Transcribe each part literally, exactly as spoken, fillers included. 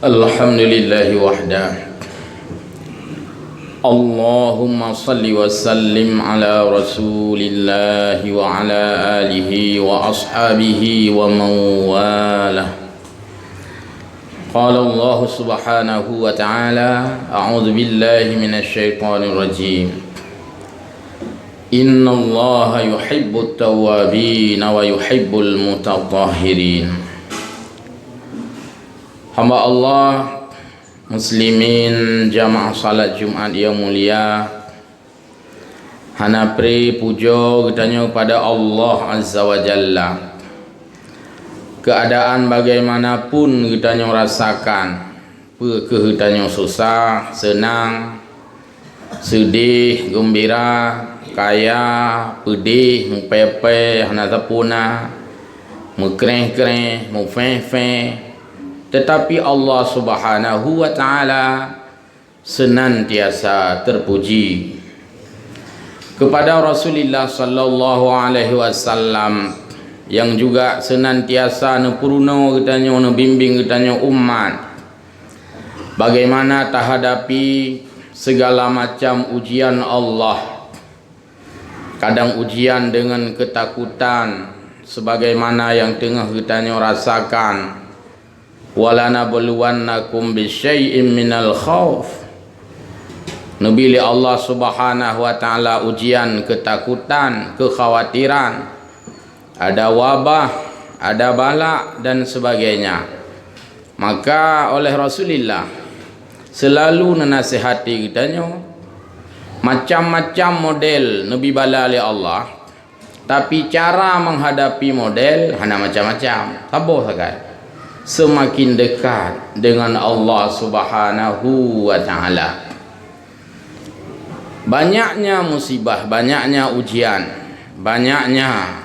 Alhamdulillahi wahda. Allahumma salli wa sallim ala Rasulillahi wa ala alihi wa ashabihi wa man walah. Qala Allah subhanahu wa ta'ala, a'udzu billahi minasy syaithanir rajim. Innallaha yuhibbut tawwabin wa yuhibbul mutatahhirin. Hamba Allah, muslimin, jamaah salat Jumat yang mulia, hana pri pujoe geutanyoe pada Allah Azza wa Jalla. Keuadaan bagaimanapun geutanyoe rasakan, peu kheueh geutanyoe susah, seunang, seudeh, geumbira, kaya, peudeh, meupée-pée, hana sapeue na, meukreh-kreh, meuféh-féh, teutapi Allah Subhanahu wa Ta'ala seunantiasa teupuji. Keupada Rasulullah sallallahu alaihi wasallam nyang juga seunantiasa neupeurunoe geutanyoe, neubimbéng geutanyoe umat, bagaimana tahadapi segala macam ujian Allah. Kadang ujian deungon keutakutan, sebagaimana nyang teungoh geutanyoe rasakan. "Walanabluwannakum bisyai'im minal khauf." Neubi lé Allah Subhanahu wa Ta'ala ujian keutakutan, kekhawatiran, ada wabah, ada balak, dan sebagainya. Maka oleh Rasulullah seulalu neunasihati geutanyoe, macam-macam model neubi bala lé Allah, tapi cara menghadapi model hana macam-macam. Saboh sagai, seumaken dekat deungon Allah Subhanahu wa Ta'ala. Banyaknya musibah, banyaknya ujian, banyaknya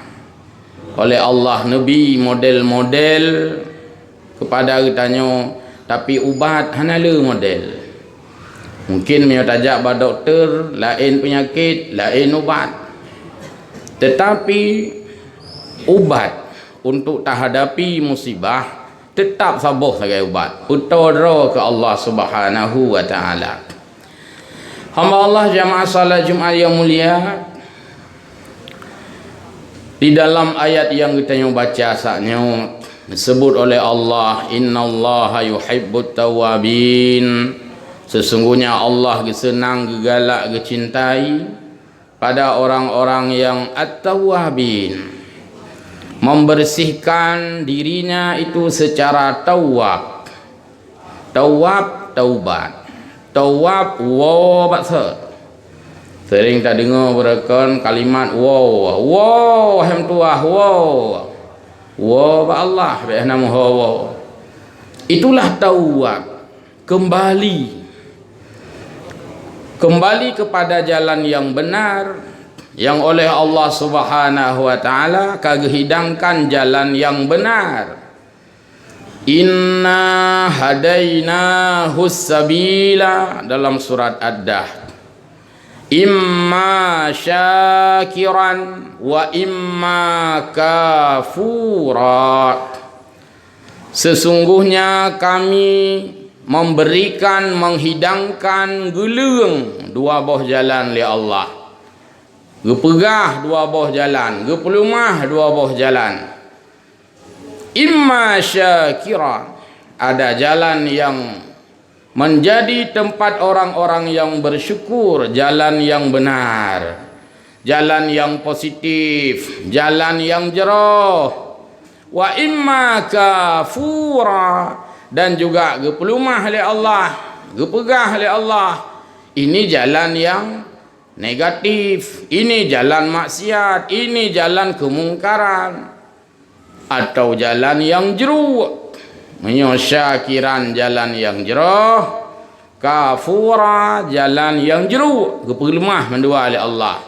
oleh Allah neubi model-model keupada geutanyoe, tapi ubat hana le model. Mungken meunyoe tajak bak dokto, laén peunyakét, laén ubat. Teutapi ubat untuk tahadapi musibah teutap saboh sagai ubat, peutoe droe keu Allah Subhanahu wa Ta'ala. Hamba Allah, jamaah salat Jumat yang mulia, di dalam ayat nyang geutanyoe baca saat nyoe, disebut oleh Allah, "Innallaha yuhibbut tawwabin." Sesungguhnya Allah geuseunang, geugalak, geucintai pada orang-orang yang at-tawwabin, membersihkan dirinya itu secara tawwab. Tawwab, taubat. Tawwab, woe bak sot. Sering tadeungoe beureukan kalimat woe, woe, hem tuah, woe. Woe bak Allah, bèk hana meuho woe. Itulah tawwab. Kembali. Kembali kepada jalan yang benar, yang oleh Allah Subhanahu wa Ta'ala ka geuhidangkan jalan yang benar. "Inna hadainahus sabila," dalam surat Ad-Dahr. "Imma syakiran wa imma kafura." Sesungguhnya Kami memberikan, menghidangkan geuleueng dua boh jalan lé Allah. Geupeugah dua boh jalan, geupeuleumah dua boh jalan. Imma syakira, ada jalan yang menjadi tempat orang-orang yang bersyukur, jalan yang benar, jalan yang positif, jalan yang jroh. Wa imma kafura, dan juga geupeuleumah lé Allah, geupeugah lé Allah, ini jalan yang negatif, ini jalan maksiat, ini jalan kemungkaran, atau jalan yang jroh. Meunyoe syakiran, jalan yang jroh, kafura, jalan yang jroh, geupeuleumah mandua lé Allah.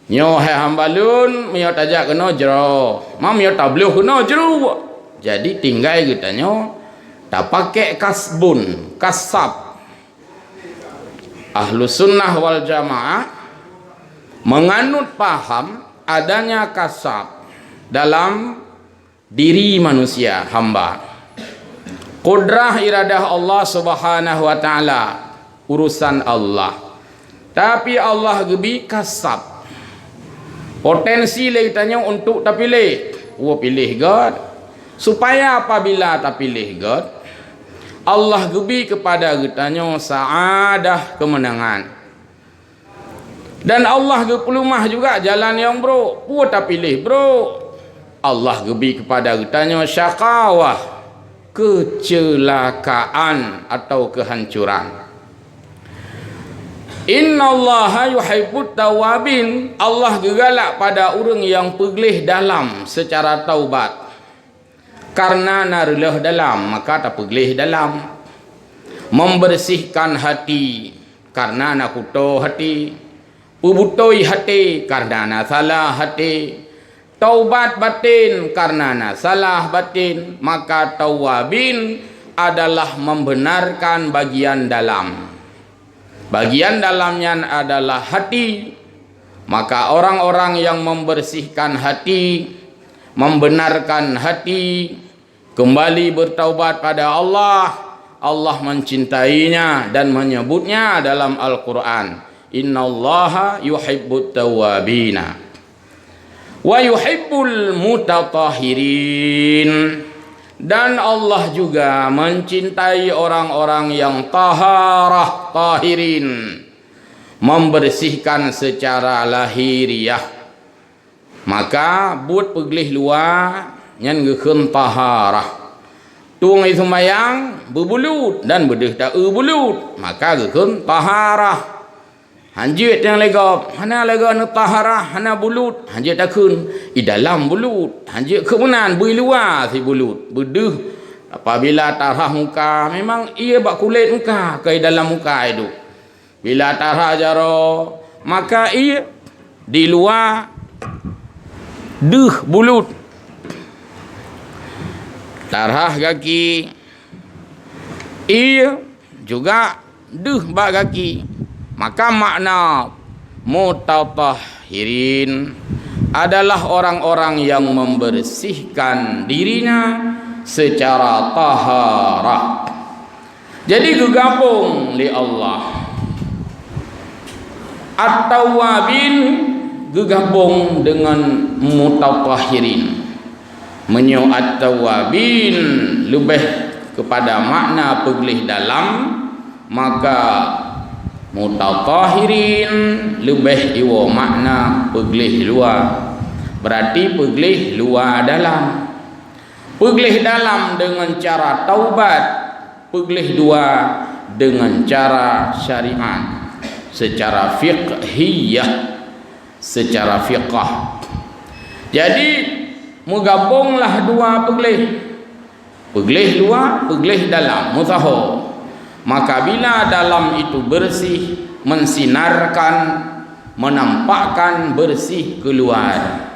Nyoe hai hamba lôn, meunyoe tajak keunoe jroh, ma meunyoe tabloh keunoe jroh. Jadi tinggai geutanyoe tapakék kasbun, kasab. Ahlus Sunnah wal Jamaah menganut paham adanya kasab dalam diri manusia hamba. Qudrah iradah Allah Subhanahu wa Ta'ala, urusan Allah. Tapi Allah geubi kasab, potensi lé geutanyoe untuk tapiléh. Woe piléh gét, supaya apabila tapiléh gét, Allah geubi keupada geutanyoe sa'adah, keumeunangan. Dan Allah geupeuleumah juga jalan nyang brok. Peue tapiléh brok, Allah geubi keupada geutanyoe syakawah, keuceulakaan atau keuhancuran. Innallaha yuhibbut tawwabin. Allah geugalak pada ureuëng nyang peugléh dalam seucara taubat. Karena na reuloh dalam, maka tapeugléh dalam. Membersihkan hati, karena na kuto hati. Peubutôi hati, karena na salah hati. Taubat batin, karena na salah batin. Maka tawwabin adalah membenarkan bagian dalam. Bagian dalam nyan adalah hati. Maka orang-orang yang membersihkan hati, membenarkan hati, kembali bertaubat pada Allah, Allah mencintainya dan menyebutnya dalam Al-Quran, "Innallaha yuhibbut tawwabina wa yuhibbul mutatahhirin." Dan Allah juga mencintai orang-orang yang taharah, tahirin, membersihkan secara lahiriah. Maka buet peugléh luwa nyan geukheun taharah. Tueng i sumbayang beubulut dan beudeuh ta-eu bulut, maka geukheun taharah. Hanjeuet nyang lé gob, hana lagée neutaharah, hana bulut, hanjeuet takheun i dalam bulut, hanjeuet keu meunan bui luwa si bulut, beudeuh. Apabila tarhah muka, memang ie bak kulét muka, keu i dalam muka iduek. Bila tarhah jaroe, maka ie di luwa deuh bulut. Tarhah gaki, ie juga deuh bak gaki. Maka makna mutatahhirin adalah orang-orang yang membersihkan dirinya secara taharah. Jadi geugabong lé Allah. At-Tawwabin geugabong deungon Mutatahhirin. Meunyoe At-Tawwabin leubeh keupada makna peugléh dalam, maka Mutatahhirin leubeh iwoe makna peugléh luwa. Berarti peugléh luwa dalam. Peugléh dalam deungon cara taubat, peugléh luwa deungon cara syariat, secara fiqhiyah, secara fiqah. Jadi, meugabonglah dua peugléh. Peugléh luwa, peugléh dalam, meusaho. Maka bila dalam itu bersih, mensinarkan, menampakkan bersih keluar.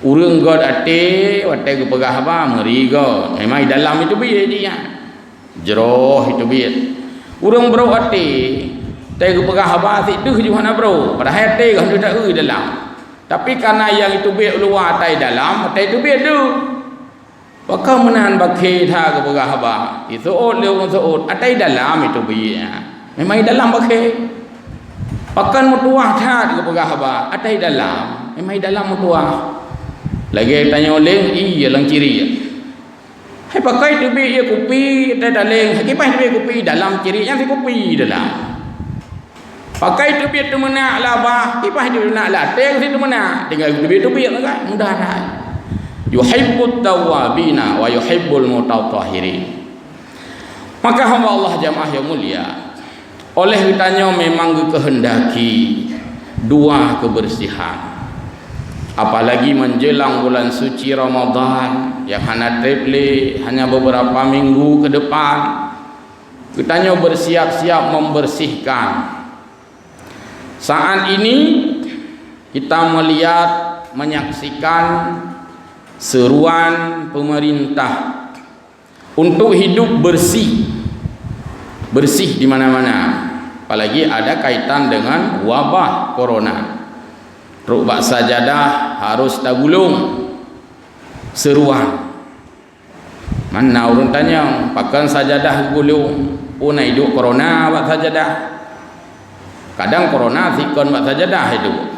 Ureuëng göt até watée geupeugah haba meuri göt, memang i dalam itu biet jih nyan. Jroh itu biet. Ureuëng brok até, watée geupeugah haba sit deuh jih hana brok, padahai até geuh hana teu dalam. Tapi karena nyang itu biet luwa atai dalam, atai itu biet deuh. Pakon meunan bakhe that geupeugah haba, iseuôt lé ureuëng seuôt, atai dalam itu biet. Memang i dalam bakhe. Pakon meutuwah that geupeugah haba, atai dalam. Memang i dalam meutuwah. Lagée tanyoe leng ie lam ciriek. Hai pakon teubiet ie kupi, atai daleng, hai kiban teubiet kupi, dalam ciriek nyan si kupi dalam. Pakon teubiet teumeunak laba, kiban teubiet nak lateng si teumeunak, tinggai teubiet-teubiet kan, mudah that. Yuhibbut tawwabina wa yuhibbul mutatahhirin. Maka hamba Allah jamaah yang mulia, oleh geutanyoe memang geukeuhendaki dua kebersihan. Apalagi menjelang bulan suci Ramadan yang hana treb lé, hanya beberapa minggu ke depan, geutanyoe bersiap-siap membersihkan. Saat ini kita melihat, menyaksikan seruan pemerintah untuk hidup bersih. Bersih di mana-mana. Apalagi ada kaitan dengan wabah corona. Trok bak sajadah harus tagulong seruan. Mana ureuëng tanyong, pakon sajadah geugulong? Oh, na iduek corona bak sajadah. Kadang corona sikon bak sajadah iduek.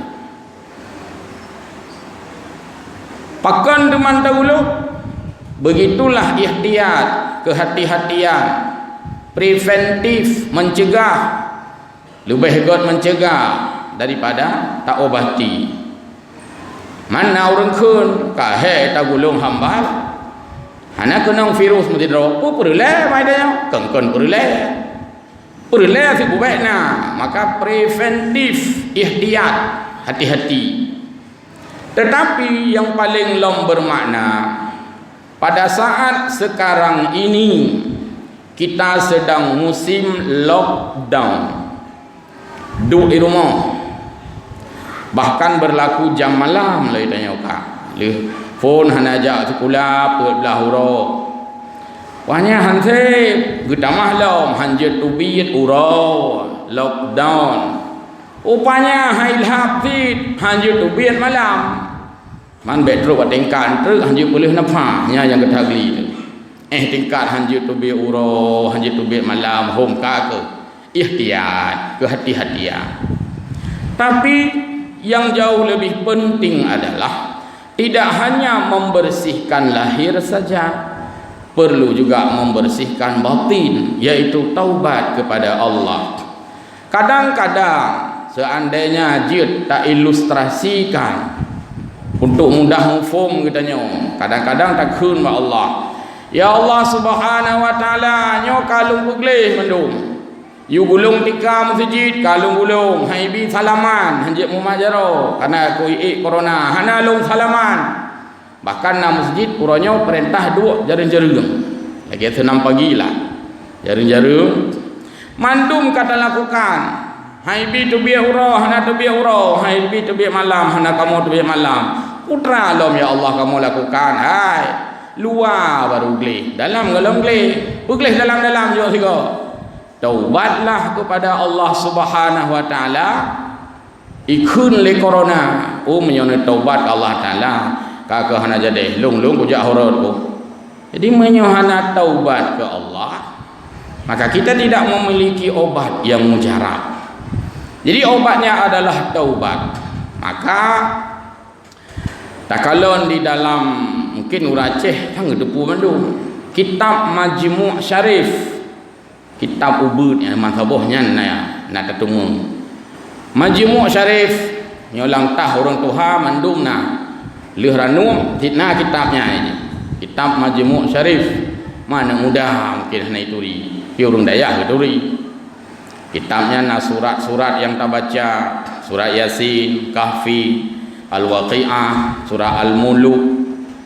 Pakon teuma tagulong? Begitulah ihtiyat, kehati-hatian, preventif, mencegah. Leubeh göt mencegah daripada taobati. Mana ureuëng kheun, ka hai tagulong hamba, hana keunong virus meusidroe, peue peureulée mai tanyoe? Kon-kon peureulée. Peureulée sibubek na, maka preventif, ihtiyat, hati-hati. Tetapi yang paling lom bermakna, pada saat sekarang ini kita sedang musim lockdown. Duek di rumoh. Bahkan berlaku jam malam lé tanyoe ka. Lheueh phon hana jak sikula peuet blaih uroe. Wanya hansép geutamah lom hanjeuet teubiet uroe lockdown. Rupanya hai lhab cit hanjeuet teubiet malam. Man bék trok bak tingkat treuk hanjeuet peuleueh nafah, nyan nyang geutanggli tu. Eh, tingkat hanjeuet teubiet uroe, hanjeuet teubiet malam, hom ka keuh. Ihtiyat, kehati-hatian. Tapi yang jauh lebih penting adalah tidak hanya membersihkan lahir saja, perlu juga membersihkan batin, yaitu taubat kepada Allah. Kadang-kadang, seandainya jeuet tailustrasikan untuk mudah muphom geutanyoe, kadang-kadang takheun bak Allah, "Ya Allah Subhanahu wa Taala, nyoe ka lôn peugleh mandum. Yue gulong tika meuseujid ka lôn gulong, han ibi salaman, hanjeuet mumat jaroe, kareuna keu iék corona, hana lôn salaman." Bahkan na meuseujid uroe nyoe peurintah duek jareueng-jareueng. Lagée seunam pagi lah. Jareueng-jareueng. Mandum ka talakukan. Han ibi teubiet uroe, hana teubiet uroe. Han ibi teubiet malam, hana kamoe teubiet malam. Peue teuma lom ya Allah kamoe lakukan? Hai, luwa barô gleh, dalam gohlom gleh. Peugleh dalam-dalam jok sigoe. Taubatlah kepada Allah Subhanahu wa Taala. Ikheun lé corona, "Oh, meunyoe neutaubat keu Allah Taala, ka keuh hana jadi, lôn-lôn kujak horot, oh." Jadi, meunyoe hana taubat keu Allah, maka kita tidak memiliki obat yang mujarab. Jadi, obatnya adalah taubat. Maka, takalon di dalam, mungkin ureuëng Aceh, kan geuteupeue mandum. Kitab Majmu' Syarif. Kitab ubeut nyang meusaboh nyan na, na teuteumé. Majmu' Syarif, nyoe lam tah ureuëng tuha mandum na. Lheueh ranub, cit na kitab nyan. Kitab Majmu' Syarif. Mana mudah mungkin hana ituri. Tapi ureuëng dayah geuturi. Kitab nyan na surat-surat nyang tabaca, surat Yasin, Kahfi, Al-Waqiah, surat Al-Muluk,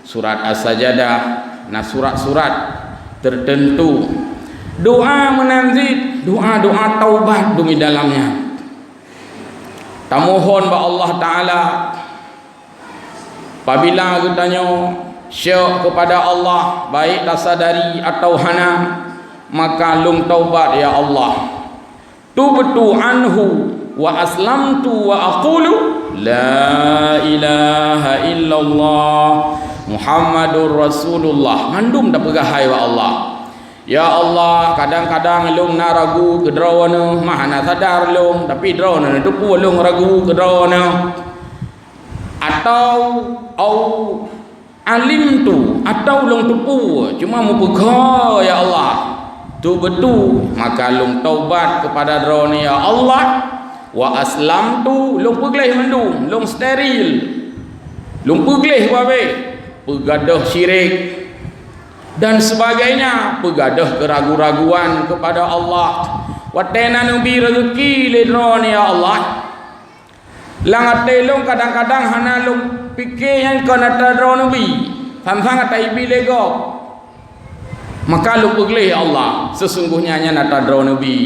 surat As-Sajadah, na surat-surat tertentu. Doa meunan cit, doa-doa taubat dumi dalam nyan. Tamohon bak Allah Taala, apabila geutanyoe syok kepada Allah, baik tasadari atau hana, maka lôn taubat, ya Allah. Tubtu anhu wa aslamtu wa aqulu, "La ilaha illallah Muhammadur Rasulullah." Mandum tapeugah hai bak Allah. Ya Allah, kadang-kadang lôn na ragu keu Droeneueh, mah hana sadar lôn, tapi Droeneueh neuteupeue lôn ragu keu Droeneueh. Atau, au alimtu, atau lôn teupeue, cuma meupeugah, ya Allah. Tubtu, maka lôn taubat kepada Droeneueh, ya Allah. Wa aslamtu, lôn peugleh mandum, lôn steril. Lôn peugleh babeh, peugadôh syirik dan sebagainya, peugadôh keragu-raguan kepada Allah. Watée na neubi rezeki lé Droeneueh, ya Allah, lam até lôn kadang-kadang hana lôn pike nyan kon ata droeneueh bi, sang-sang ata ibi lé gob. Maka lôn peugleh, ya Allah, sesungguhnya nyan ata droeneueh bi.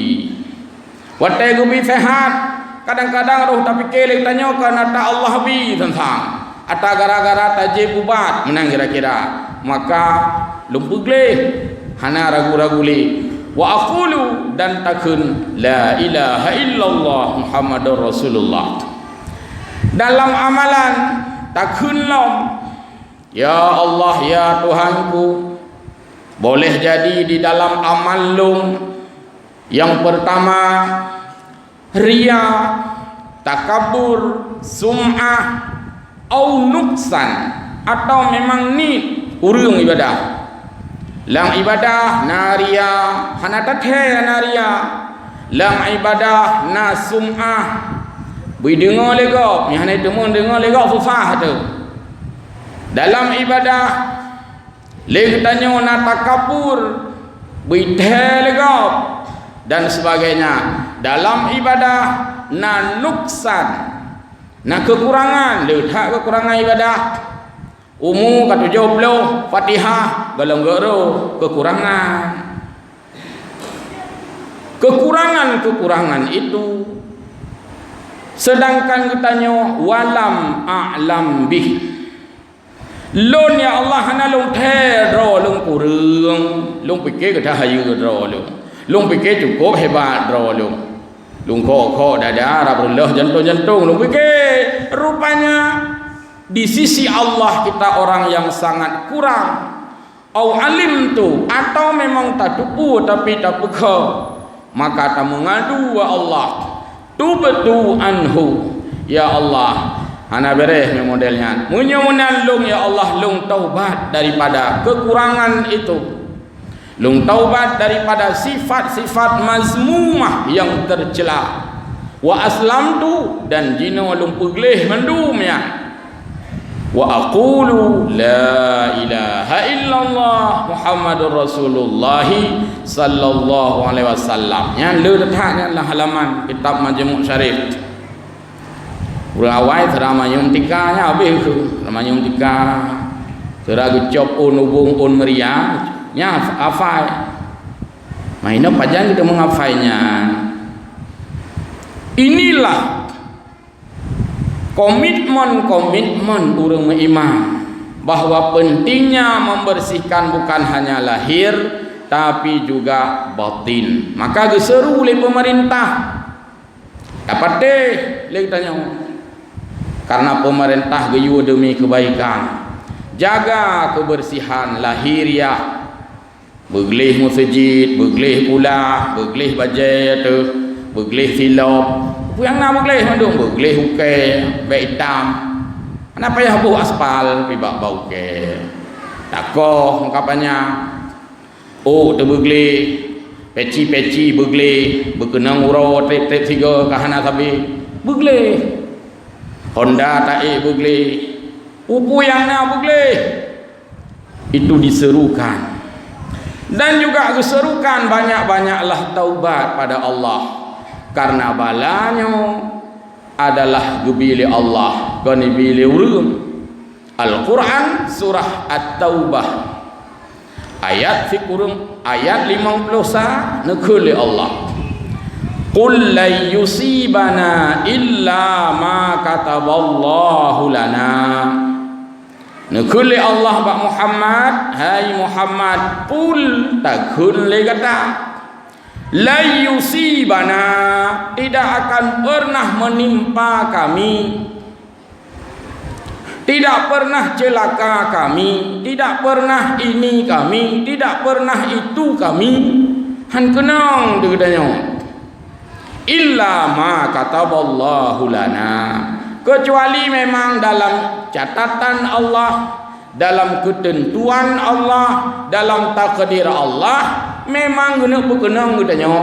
Watée geubi sehat, kadang-kadang roh tapike lé tanyoe kon ata Allah bi sang-sang. Ata gara-gara tajieb ubat, meunan kira-kira. Maka lôn peugleh, hana ragu-ragu lé. Wa aqulu, dan takheun, "La ilaha illallah Muhammadur Rasulullah." Dalam amalan, takheun lom, "Ya Allah, ya Tuhanku, Boleh jadi di dalam amal lôn, nyang peurtama, ria, takabur, sum'ah, au nuksan, atau memang niet ureuëng ibadah. Lam ibadah na ria, hana tathèe na ria. Lam ibadah na sum'ah, bri deungoe lé gob, nyang hana teumé deungoe lé gob susah teuh. Dalam ibadah lé geutanyoe na takabur, bri thèe lé gob, dan sebagainya. Dalam ibadah na nuksan, na keukurangan, le that keukurangan ibadah. Umu ka tujoh ploh, Fatihah golom geuroe keukurangan. Keukurangan-keukurangan itu, sedangkan geutanyoe walam a'lam bih. Lôn, ya Allah, hana lôn thèe droe lôn kureueng. Lôn pike geudah hayeue droe lôn. Lôn pike cukup hebat droe lôn. Lôn khok-khok dada, rab reuloh jantong-jantong. Lôn pike, rupanya di sisi Allah kita orang yang sangat kurang. Au alimtu, atau memang tateupeue tapi tapeukheun, maka tameungadu bak Allah. Tubtu anhu, ya Allah, hana beres meumodelnyan. Meunyoe meunan lôn, ya Allah, lôn taubat daripada keukurangan itu. Lôn taubat daripada sifat-sifat mazmumah nyang teucela. Wa aslamtu, dan jinoe lôn peugleh mandum nyan. Wa aqulu la ilaha illallah Muhammadur Rasulullah sallallahu alaihi wasallam. Nyan le that nyan lam halaman kitab Majmu' Syarif. Ureuëng awai sira manyum tika nyan habéh keu, sira manyum tika. Sira geucop ôn ubong ôn meuria, nyan hafai. Nah, inoe pajan kita menghafai nyan. Inilah komitmen ureuëng meuiman bahwa pentingnya membersihkan bukan hanya lahir, tapi juga batin. Maka geuseuru lé pemerintah, tapatéh lé geutanyoe. Karena pemerintah geuyue demi kebaikan. Jaga kebersihan lahiriah. Beugleh meuseujid, beugleh kulah, beugleh bajée teuh, beugleh silop. Peue nyang na beugleh mandum, beugleh ukée, bék itam. Hana payah boh aspal, pih bak-bak ukée. Takoh meuka panyang. Ôk teubeugleh, peci-peci beugleh, beukeunong uroe trép-trép sigoe ka hana sabe. Beugleh. Honda taék beugleh. Peue-peue nyang na beugleh. Itu diserukan. Dan juga geuserukan banyak-banyaklah taubat pada Allah. Karena bala nyoe adalah geubi lé Allah, kon ibi lé ureuëng. Al-Quran, surah At-Taubah, ayat sikureueng, ayat limong ploh sa, neukheun lé Allah, "Qul lan yusibana illa ma kataballahu lana." Neukheun lé Allah bak Muhammad, "Hai Muhammad, qul," takheun lé gata, "lan yusibana," tidak akan pernah menimpa kami, tidak pernah celaka kami, tidak pernah ini kami, tidak pernah itu kami. Han keunong di geutanyoe. "Illa ma kataballahu lana," kecuali memang dalam catatan Allah, dalam keuteuntuan Allah, dalam takdir Allah, memang geuneuk peukeunong geutanyoe.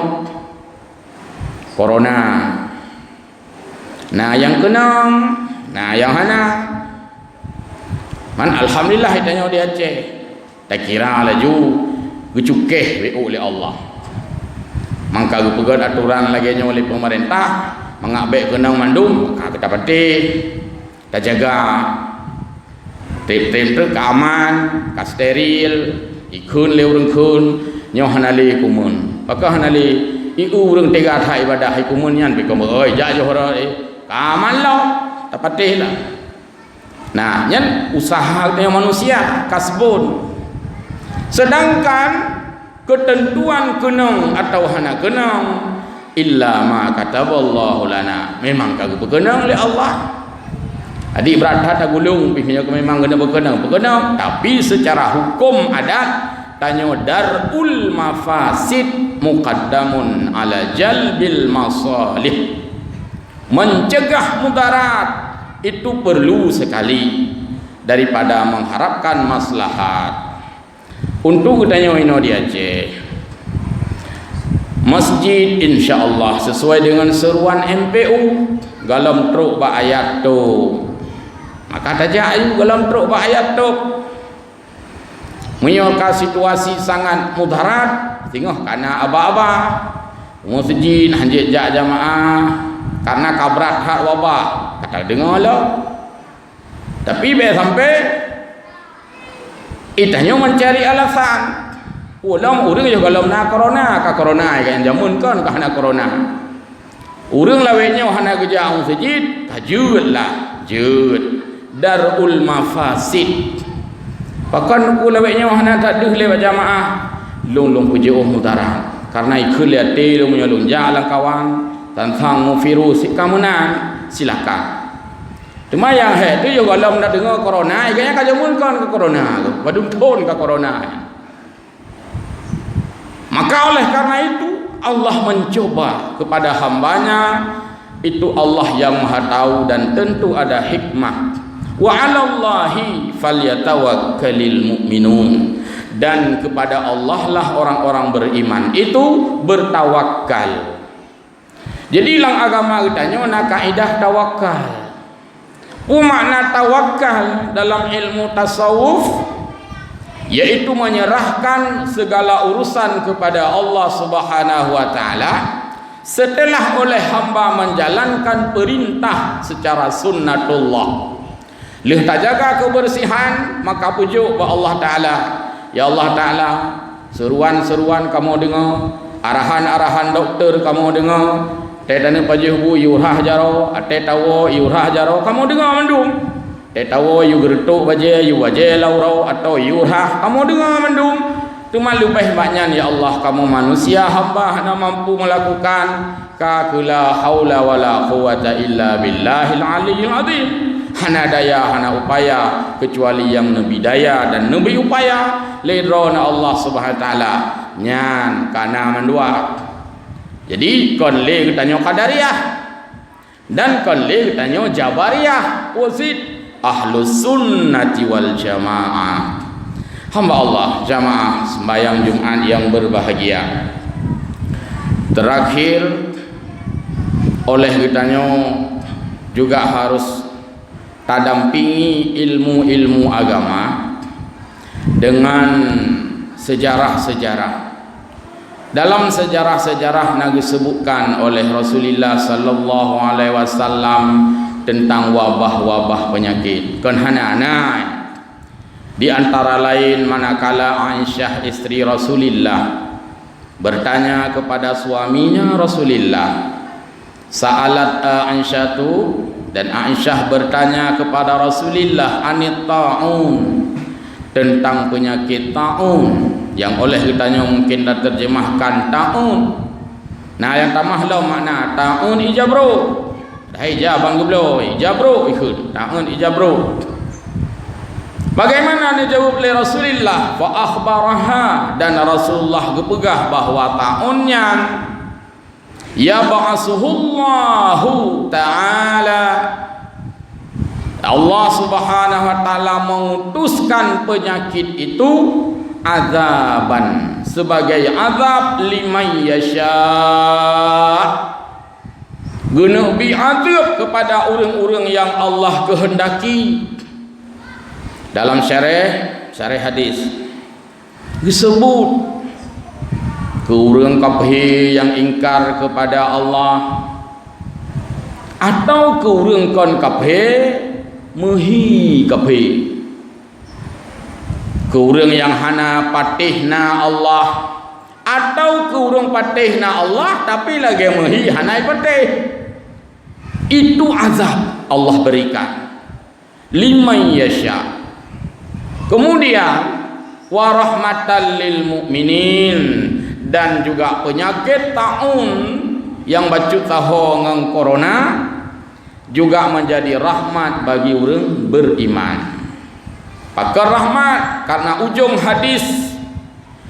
Corona. Na nyang keunong, na nyang hana. Man, alhamdulillah, geutanyoe di Aceh. Takira laju geucukéh W O lé Allah. Mangka geupeugét atoran lagée nyoe lé peumeurintah, mangat bék keunong mandum, ka geuta patéh, tajaga. Trép-trép treuk ka aman, ka steril, ikheun lé ureuëng kheun, nyoe hana lé kumeun. Pakon hana lé, i ureuëng teuga that ibadah, i kumeun nyan pih kon beu, oi, jak Johor, eh, ka aman lom, tapatéh lah. Nah, nyan usaha geutanyoe manusia, kasbun. Sedangkan keuteuntuan keunong atawa hana keunong, illa ma kataballahu lana, memang ka geupeukeunong lé Allah. Jadi brat that tagulong pih meunyoe memang keuneuk peukeunong, peukeunong, tapi secara hukum adat Tanyoe darul mafasid muqaddamun ala jalbil masalih. Mencegah mudarat itu perlu sekali daripada mengharapkan maslahat. Untuk geutanyoe inoe di Aceh, masjid insya Allah sesuai dengan seruan M P U, golom trok bak ayat tu. Maka tajak ayue golom trok bak ayat tu. Meunyoe ka situasi sangat mudarat, singoh kana aba-aba. Masjid hanjeuet jak jamaah karena ka brat that wabah. Ka tadeungoe lom. Tapi bék sampai itanyoe mencari alasan. Ulôn ureuëng yoh golom na corona, ka corona, ka jameun kon ka hana corona. Ureuëng lawét nyoe hana geujak u masjid, ka jeuet lah, jeuet. Darul mafasid. Pakon ku lawét nyoe hana tadeuh lé bak jamaah? Lôn, lôn peujeuet mudarat. Karena ikheun lé até lôn meunyoe lôn jak lam kawan, tantang mu virus ka meunan, silakan. Teuma nyang hék tu yoh golom na deungoe corona, gobnyan ka jameun kon ka corona, padum thon ka corona. Maka oleh karena itu, Allah mencoba kepada hambanya, itu Allah yang Maha Tahu dan tentu ada hikmah. "Wa 'alallahi falyatawakkalil mu'minun." Dan kepada Allah lah orang-orang beriman itu bertawakal. Jadi, lam agama geutanyoe na kaidah tawakal. Peue makna tawakal dalam ilmu tasawuf? Yaitu menyerahkan segala urusan kepada Allah Subhanahu wa Ta'ala setelah oleh hamba menjalankan perintah secara sunnatullah. Lheueh tajaga kebersihan, maka peujok bak Allah Ta'ala, "Ya Allah Ta'ala, seruan-seruan kamoe deungoe, arahan-arahan doktor kamoe deungoe, até taneuk pajoh bu yue rhah jaroe, até tawoe yue rhah jaroe, kamoe deungoe mandum. Até tawoe yue geureutok bajée, yue bajée lam uroe, atawa yue rhah, kamoe deungoe mandum. Teuma leubeh bak nyan, ya Allah, kamoe manusia hamba hana mampu melakukan." Ka keu la haula wala quwwata illa billahil aliyyil azim. Hana daya, hana upaya, kecuali nyang neubi daya dan neubi upaya lé Droeneuh Allah Subhanahu wa Ta'ala. Nyan kana mandua. Jadi, kon lé geutanyoe Qadariyah dan kon lé geutanyoe Jabariyah. Wazid Ahlus Sunnati wal Jamaah. Hamba Allah, jamaah sembahyang Jumat yang berbahagia. Terakhir, oleh geutanyoe juga harus tadampingi ilmu-ilmu agama dengan sejarah-sejarah. Dalam sejarah-sejarah na geusebutkan oleh Rasulullah sallallahu alaihi wasallam tentang wabah-wabah penyakit. Kon hana na. Di antara lain manakala Aisyah istri Rasulullah bertanya kepada suaminya Rasulullah, sa'alat Aisyatu, dan Aisyah bertanya kepada Rasulullah anit ta'un, tentang penyakit ta'un, yang oleh geutanyoe mungkin taterjemahkan ta'un. Nah, nyang tamah lom makna ta'un ija brok. Hai ija ban geubloe, ija brok ikheun, ta'un ija brok. Bagaimana dijawab lé Rasulullah? Fa akhbaraha, dan Rasulullah geupeugah bahwa ta'un nyan yab'asuhullahu ta'ala, Allah Subhanahu wa Ta'ala mengutuskan penyakit itu azaban, sebagai azab, liman yasha, geuneuk bi azab kepada ureuëng-ureuëng yang Allah kehendaki. Dalam syarah, syarah hadis, geusebut keu ureuëng kafé nyang ingkar kepada Allah, atau keu ureuëng kon kafé meuhi kafé, keu ureuëng nyang hana patéh na Allah, atau keu ureuëng patéh na Allah tapi lagée meuhi hana patéh. Itu azab Allah berikan. Liman yasha. Kemudian, wa rahmatan lil mu'minin, dan juga penyakit taun yang bacut saho ngon corona juga menjadi rahmat bagi ureuëng beriman. Pakon rahmat? Karena ujung hadis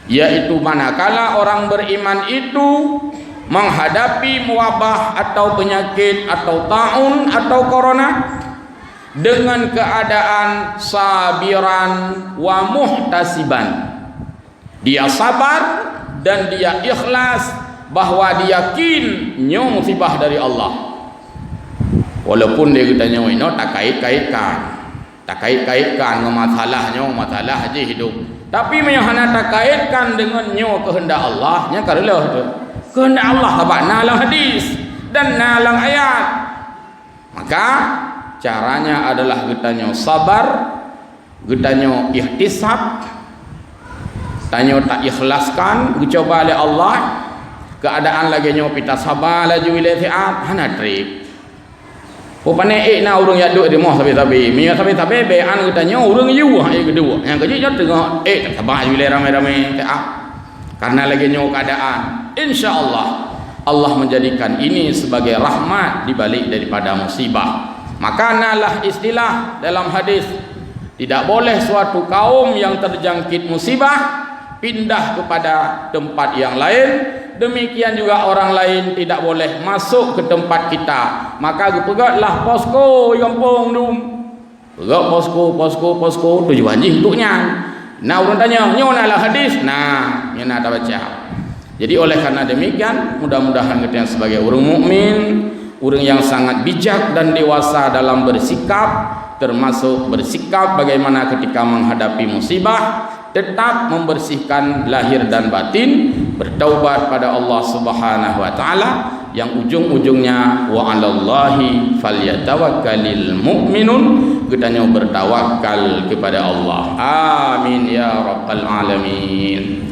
Yaitu manakala orang beriman itu menghadapi wabah atau penyakit atau taun atau corona dengan keadaan sabiran wa muhtasiban. Dia sabar dan dia ikhlas bahwa dia yakin nyoe musibah dari Allah. Walaupun di geutanyoe inoe takait-kaitkan, takait-kaitkan ngon masalah nyoe, masalah jih hidup. Tapi meunyoe hana takaitkan deungon nyoe keuheundak Allah, nyan ka reuloh tu. Keuheundak Allah sabab na lam hadis dan na lam ayat. Maka caranya adalah geutanyoe sabar, geutanyoe ihtisab, tanyoe taikhlaskan, geucuba lé Allah. Keadaan lagée nyoe pih tasabar laju ilée siat, hana treb. Peue pané ék na ureuëng jak duek di rumoh sabe-sabe. Meunyoe sabe-sabe, bék an geutanyoe ureuëng yue, ék geuduek. Nyang keujeuet nyoe teungoh ék tasabar laju ilée ramé-ramé, siat. Karena lagée nyoe keadaan, insya Allah, Allah menjadikan ini sebagai rahmat di balik daripada musibah. Maka nalah istilah dalam hadis, tidak boleh suatu kaum yang terjangkit musibah pindah kepada tempat yang lain, demikian juga orang lain tidak boleh masuk ke tempat kita. Maka geupeugotlah posko di gampông dum. Peugah posko, posko, posko, tujuan jih untuk nyan. Na ureuëng tanya, nyoe na lam hadis? Na, nyoe na tabaca. Jadi oleh karena demikian, mudah-mudahan kita yang sebagai ureuëng mukmin, ureuëng yang sangat bijak dan dewasa dalam bersikap, termasuk bersikap bagaimana ketika menghadapi musibah, tetap membersihkan lahir dan batin, bertaubat pada Allah Subhanahu wa taala, yang ujung-ujungnya wa 'alallahi falyatawakkalil mu'minun, geutanyoe bertawakal kepada Allah. Amin ya rabbal alamin.